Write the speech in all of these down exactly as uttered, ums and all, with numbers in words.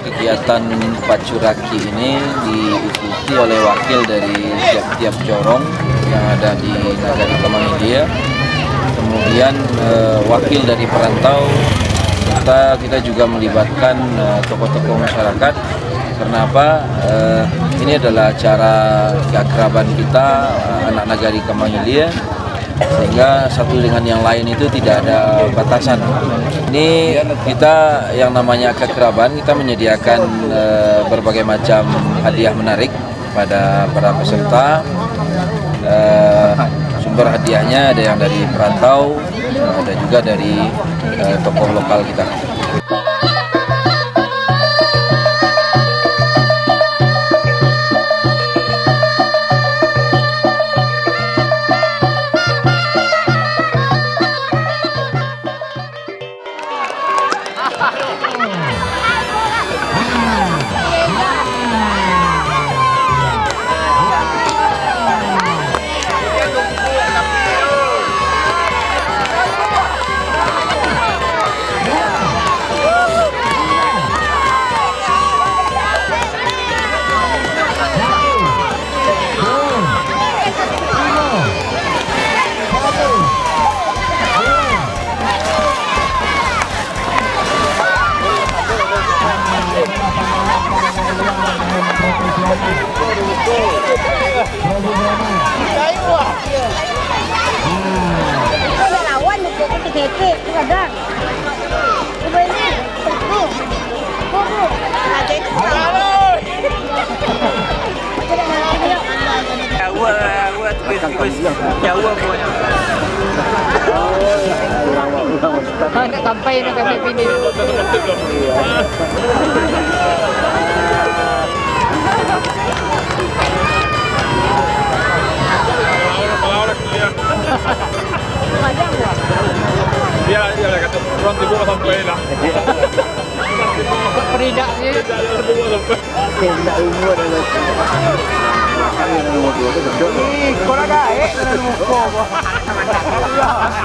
Kegiatan Pacu Raki ini diikuti oleh wakil dari tiap-tiap jorong yang ada di Nagari Kembang Ilia, kemudian, eh, wakil dari perantau, serta kita juga melibatkan, eh, tokoh-tokoh masyarakat. Karena apa? Eh, ini adalah acara keakraban kita, eh, anak Nagari Kembang Ilia, sehingga satu dengan yang lain itu tidak ada batasan. Ini kita yang namanya keakraban, kita menyediakan, eh, berbagai macam hadiah menarik pada para peserta. Eh, sumber hadiahnya ada yang dari perantau, ada juga dari, eh, tokoh lokal kita. Nyawa, nyawa, terus, terus. Nyawa buah. Ah, nak sampai, nak sampai finish. Ya, ya, kata orang timbul sampai lah. Peridak ni. Indak umua dah. Ih, kau dah gaek dah muko kau.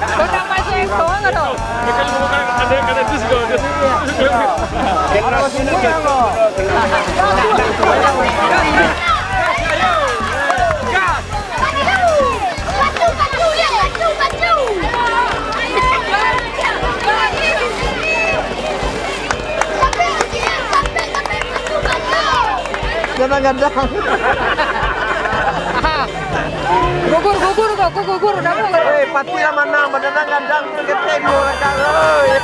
Kau dah masuk kau kan tu? Generasi muda kau. Gadang-gadang. Gugur, gugur kau, kau gugur, dah gugur. Eh, pati lah manang, bagadang-gadang tu ketek dua orang, oi.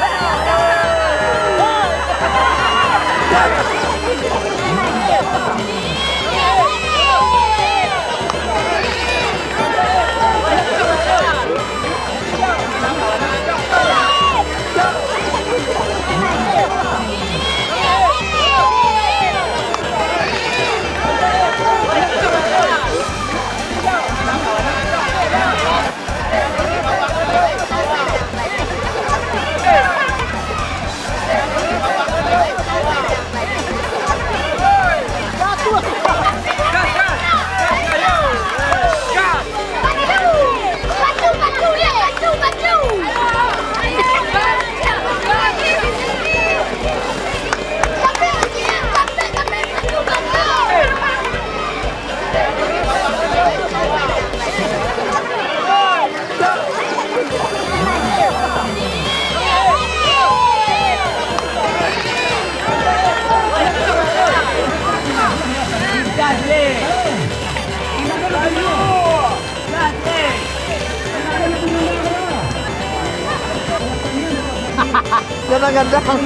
Gadang-gadang.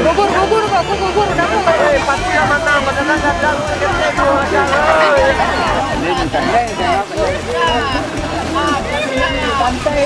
Gugur, gugur, kok, kok gugur, kenapa? Eh, pasti lah menang, gadang-gadang, ketek, santai, santai.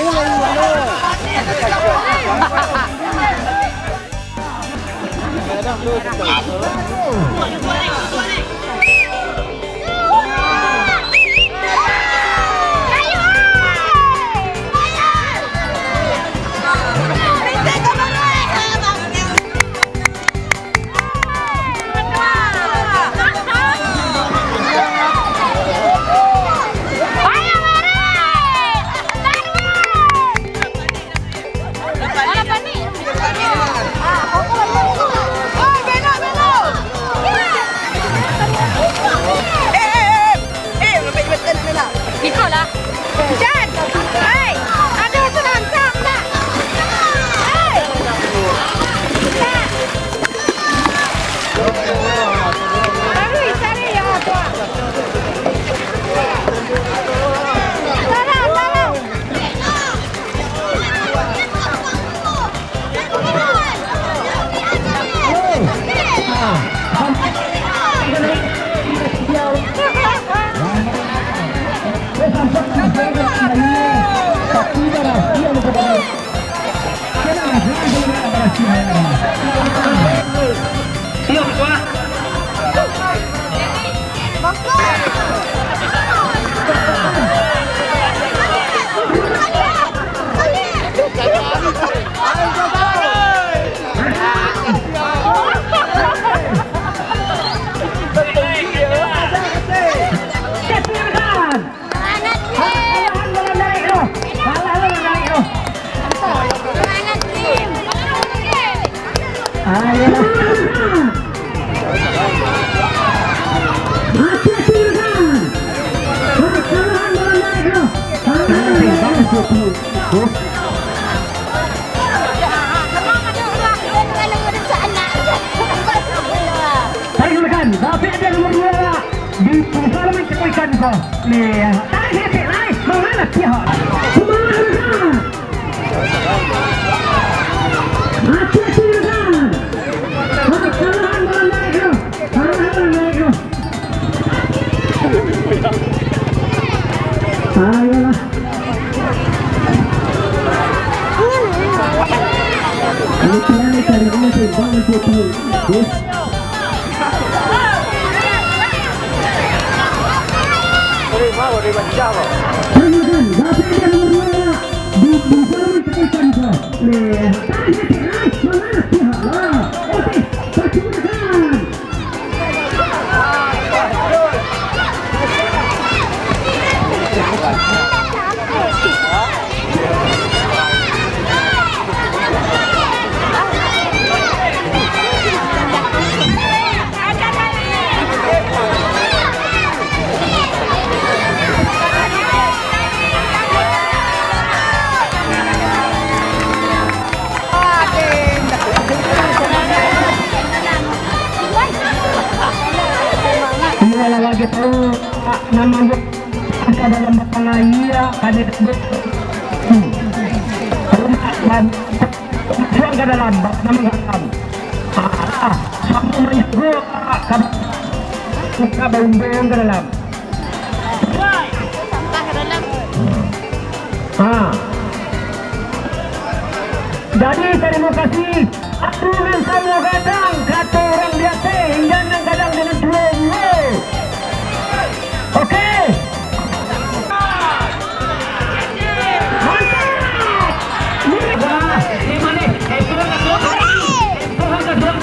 Iko lah. Jan. Hei. Aduh, tu rancak nak. Hei. Nak. Taruih, cari yang apa? Tolong, tolong. Tarik, rekan. Tapi ada nomor dua, Pak. Di pusat main ketuikan ko. Lihat. Tarik, tarik, tarik. Mangalah pihak. Semangat, rekan. Hati-hati, rekan. Kalah, kalah, kalah, kalah. Ayolah. Ini tiang cari rumah seimbang untuk tim. Terima kasih, Bapak yang nomor dua, di, di dalam keputusan, Bro. Leh, tarik, tarik, tarik, mana pihak lah? Oke, persilakan. Iyo lah, lagi tahu, Pak, nama buat angka dalam batang aia, kada ada. Hmm. Kalau nak, dan, suang ka dalam, nama dalam. Ah, samo manyago, Pak, ka, ka baundong ka dalam. Ha. Jadi, tarimo kasih. Aturan samo gadang, kato urang di ateh, indak nan gadang dengan tuo juo. Oke. Mantap. Wah, di mana? Eh, turun ke bawah. Eh, turun ke bawah.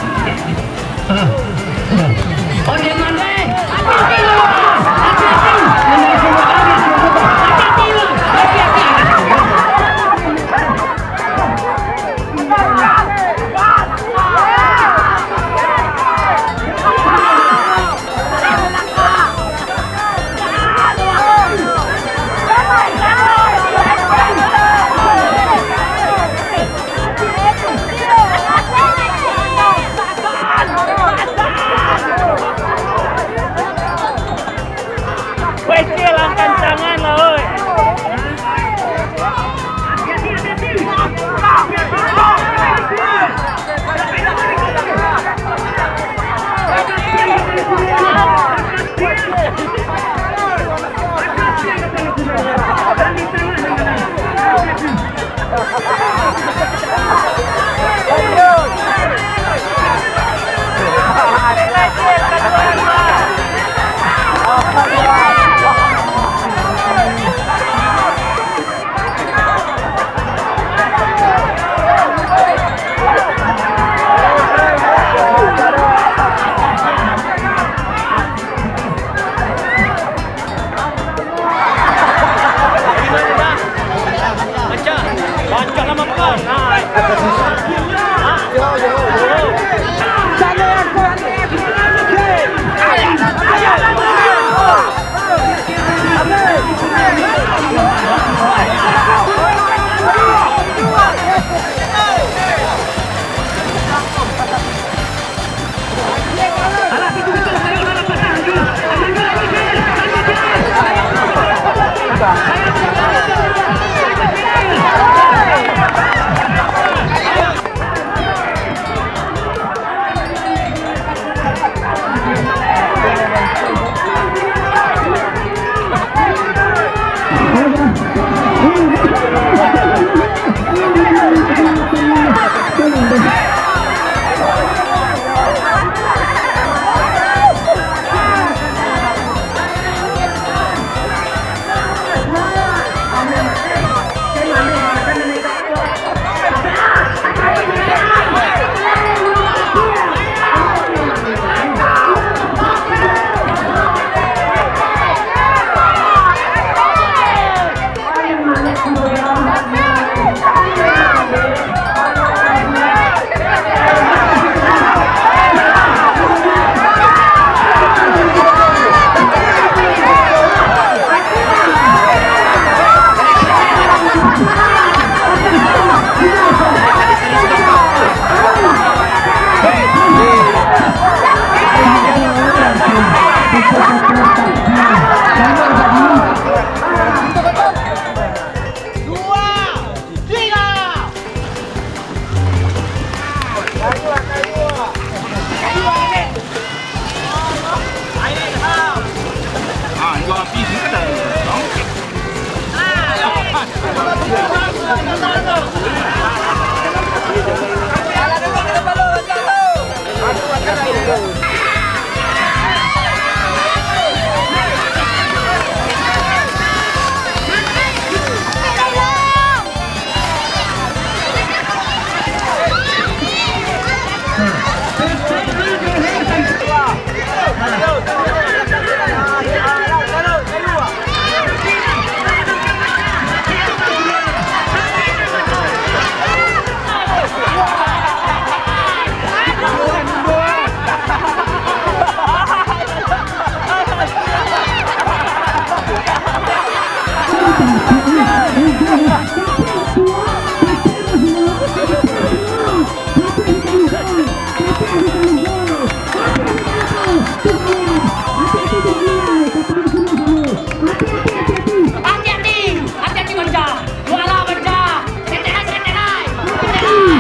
Hati-hati, hati-hati, Banca. Juara, Banca. Setelah, setelah. Setelah.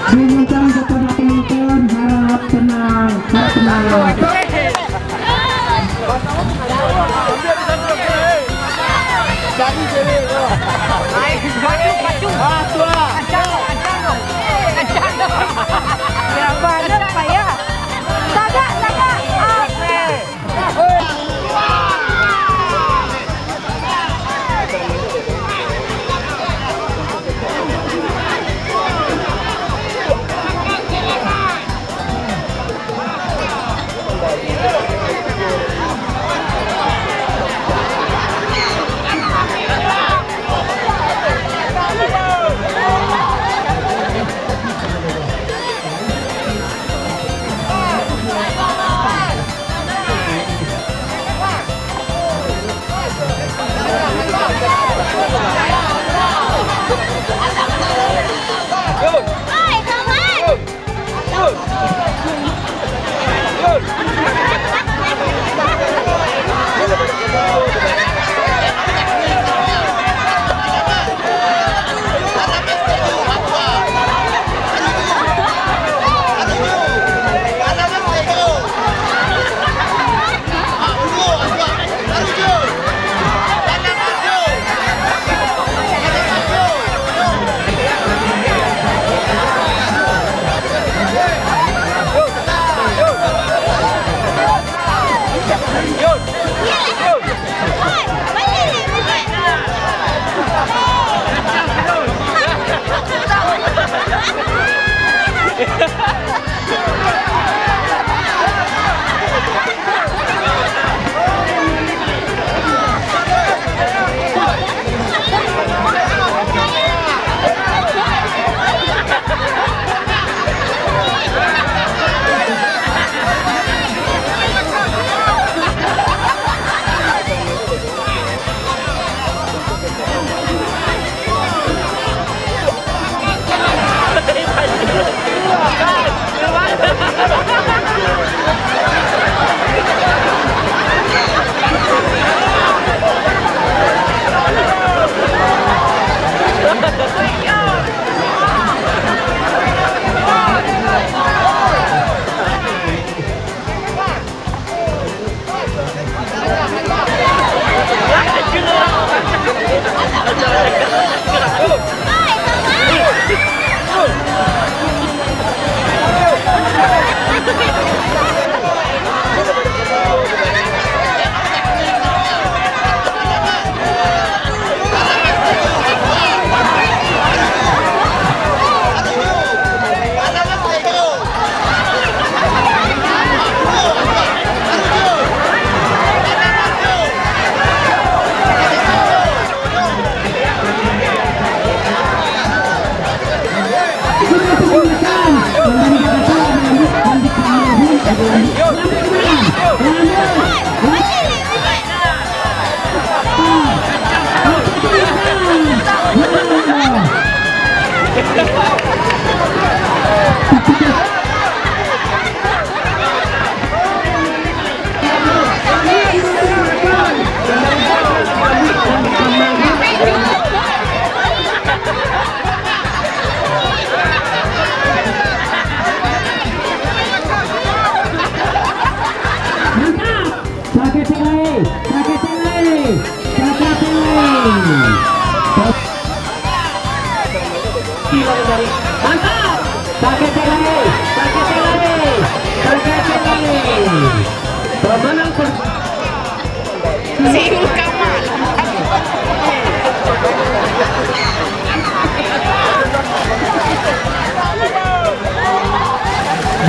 Diingatkan kepada penonton, harap tenang, harap tenang.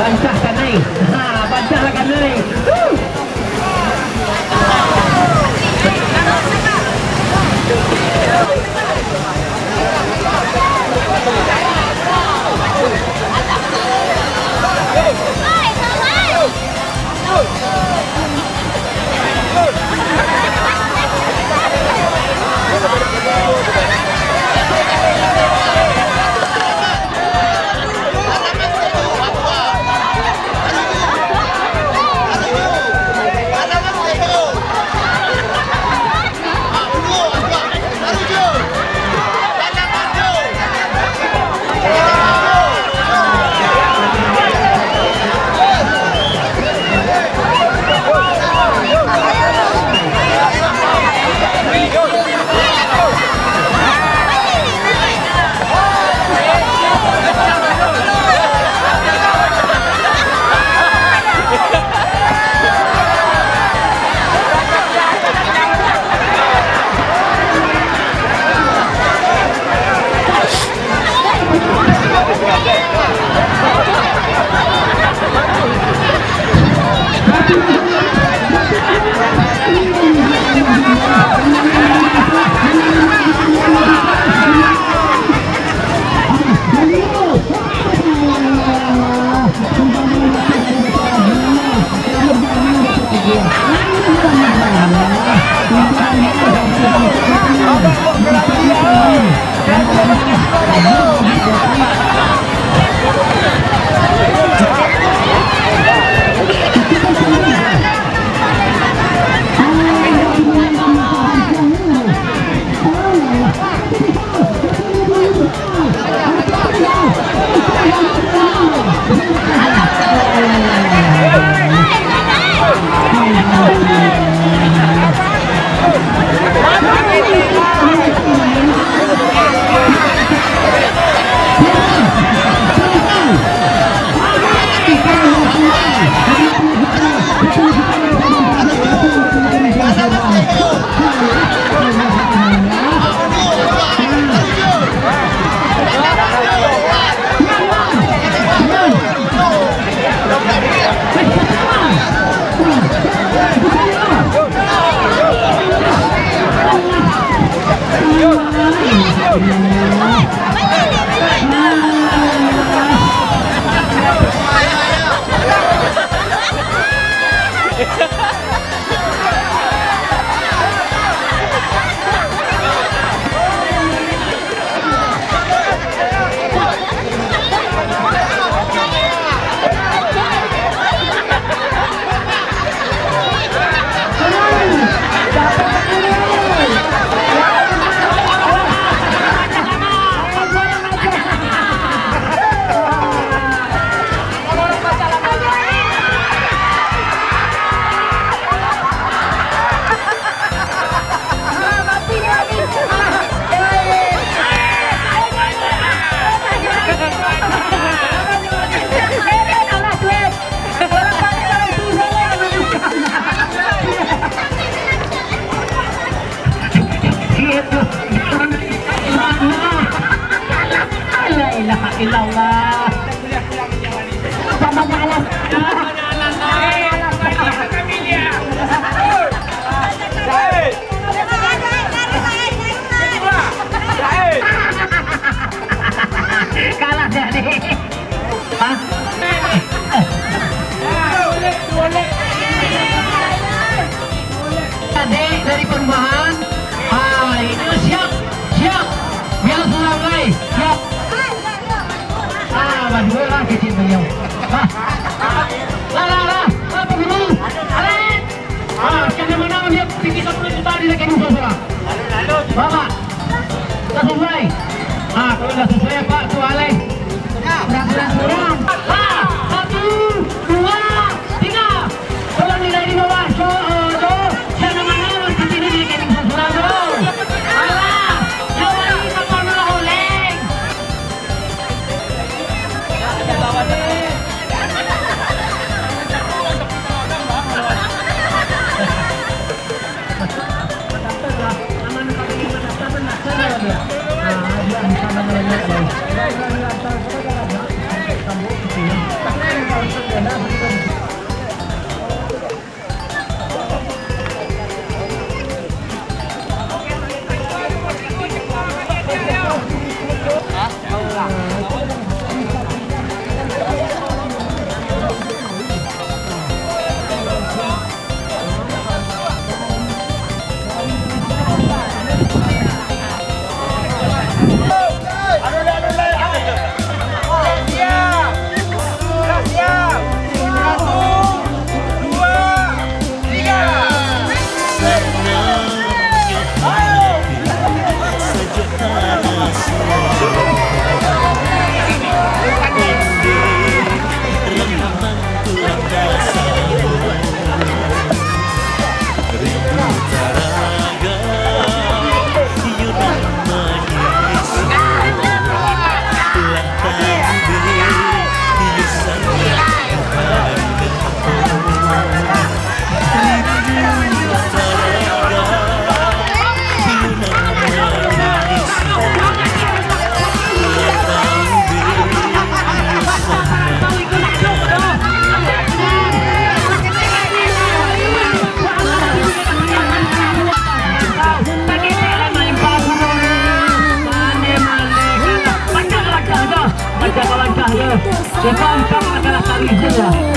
Bancah kanai. Ha, bancah lah kanai. Huh. La ilaha illallah. Sama malas. Kalah jadi. Hah? Adik dari perumahan. Ah, ini siap, siap. Biar pulang, guys. Siap. Ah, baduo lah kecil beliau. Ah. Lah, lah, lah. Lah, Pak Guru. Adik. Ah, kena menang dia tinggi sepuluh juta di rekening saudara. Bapak, dah sesuai? Ah, kalau dah sesuai, Pak, tu alai. Kurang-kurang, kurang. Ah, satu, dua, tiga. Tolong nilai di bawah. So, oh, tu. Kena menang tinggi di rekening saudara, bro. Alah, yang lain tak pernah oleng. Kita angkat adalah tari je lah.